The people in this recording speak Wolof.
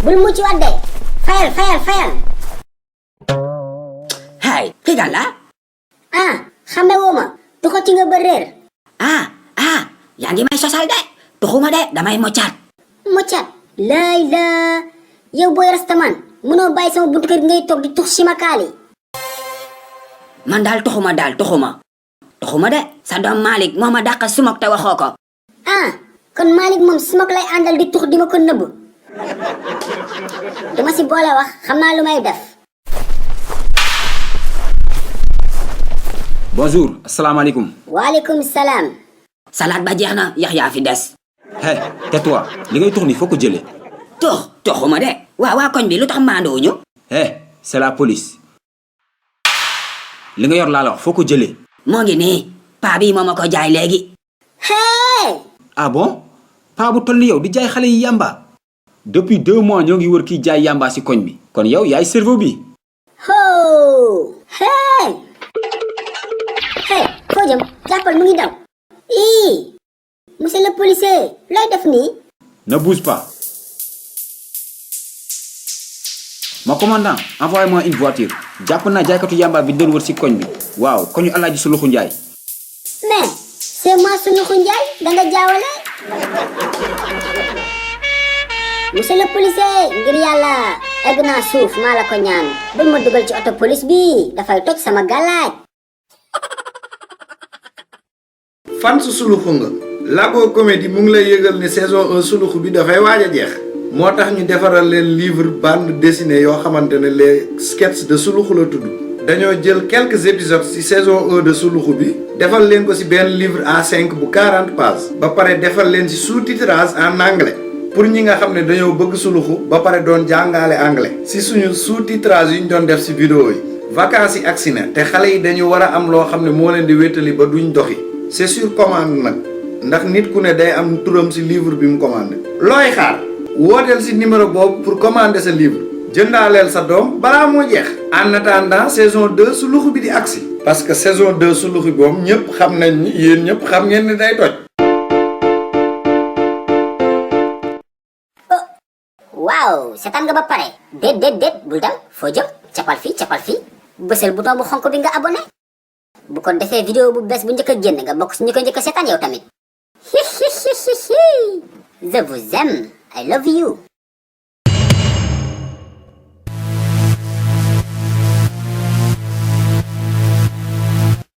bul mucc wat de fayal Hai, kii kan la? ah xame woo ma tuxati nga ba réer Ah, yaa ngi may sosal de. Tuxuma de, damay moccaat. moccat laay la yow booy rastaman mënoo bàyyi sama buntu kër gi ngay toog di tux si ma kaali Man daal tuxuma tuxuma de. Sa doom Malick moo ma dàq sumok te waxoo ko. ah kon Malick moom smoke lay àndal di tux di ma ko nëbb dama si boole wax xam naa lu may def Bonjour, asalaamaaleykum. waaleykum salaam Salade ba jeex na, yax yaa fi des. Hé, tais-toi. Li ngay tux ni foo ko jëlee. Tuxuma de. waa koñ bi lu tax maanduwuñu? Hé, c'est la police. Li nga yor laa la wax foo ko jëlee. Moo ngi nii. Paa bii moo ma ko jaay léegi. hey Ah bon? Paa bu toll ni yow di jaay xale yi yamba. Depuis 2 mois ñoo ngi wër kiy jaay yamba si koñ bi. Kon yow yaay cerveau bi. ho hey foo jëm jàppal mu ngi daw ii monsieur le policier looy def nii Ne bouge pas. Mon commandant, envoyez-moi une voiture. Jàpp naa jaaykatu yamba bi doon wër si koñ bi. Waaw, koñu Alaaji Suluxu Njaay. mais c'est moi Suluxu Njaay danga jaawale monsieur le policier ngir yàlla egg naa suuf maa la ko ñaan bul ma dugal ci auto police bi dafay toj sama gàllaaj fan su suluxu nga Lago Comédie mu ngi lay yëgal ne saison 1 suluxu bi dafay waaj a jeex moo tax ñu defaral leen livre bande dessinée yoo xamante ne les sketchs de suluxu la tudd dañoo jël quelques épisodes ci saison 1 de suluxu bi defal leen ko ci benn livre A5 bu 40 pages ba pare defal leen ci sous-titrage en anglais pour ñi nga xam ne dañoo bëgg suluxu ba pare doon jàngale anglais ci suñu sous-titrage yu ñu doon def ci vidéo yi vacances yi agsi na te xale yi dañu war a am loo xam ne moo leen di wéttali ba duñ doxi c'est sur commande nag ndax nit ku ne day am turam ci livre bi mu commandé looy xaar wooteel ci numéro boobu pour commander sa livre jëndaaleel sa doom balaa moo jeex en attendant saison 2 suluxu bi di agsi parce que saison 2 suluxu boobu ñëpp xam nañ ni yéen ñëpp xam ngeen ne day toj waaw seetaan nga ba pare déet bul dem foo jëm capal fii bësal bouton bu xonk bi nga abonné bu ko defee vidéo bu bees bu njëkk a génn nga bokk si ñu ko njëkk a seetaan yow tamit je vous aime I love you